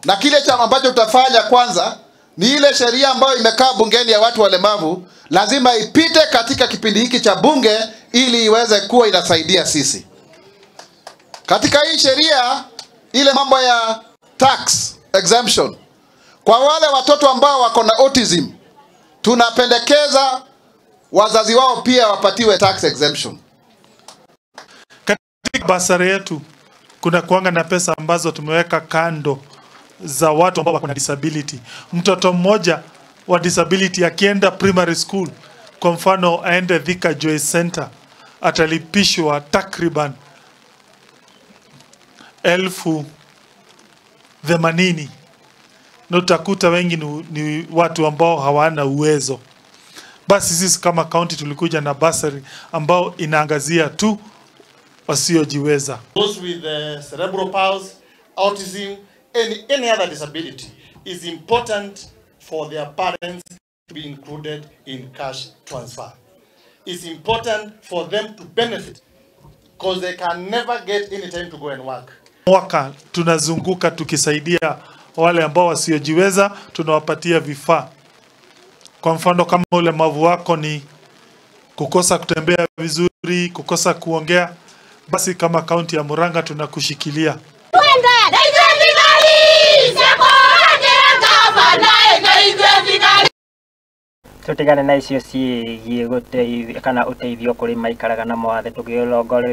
Na kile chama ambacho tutafanya kwanza ni ile sheria ambayo imekaa bungeni ya watu walemavu lazima ipite katika kipindi hiki cha bunge ili iweze kuwa inasaidia sisi. Katika hii sheria ile mambo ya tax exemption kwa wale watoto ambao wako na autism, tunapendekeza wazazi wao pia wapatiwe tax exemption. Katika basari yetu kuna kuanga na pesa ambazo tumeweka kando za watu ambao wako na disability. Mtoto mmoja wa disability akienda primary school, kwa mfano aende Thika Joy Center, atalipishwa takriban 80,000. Na utakuta wengi ni watu ambao hawana uwezo. Basi sisi kama county tulikuja na basari ambao inaangazia tu wasiojiweza. Those with cerebral palsy, autism, any other disability, is important for their parents to be included in cash transfer. It's important for them to benefit because they can never get any time to go and work. Mwaka tunazunguka tukisaidia wale ambao wasiojiweza, tunawapatia vifaa. Kwa mfano kama ulemavu wako ni kukosa kutembea vizuri, kukosa kuongea, basi kama kaunti ya Murang'a tunakushikilia. Tutigane na icio ciĩgiĩ gũteithia kana ũteithio kũrĩ maikaraga na mawathe tũkĩrongoreria.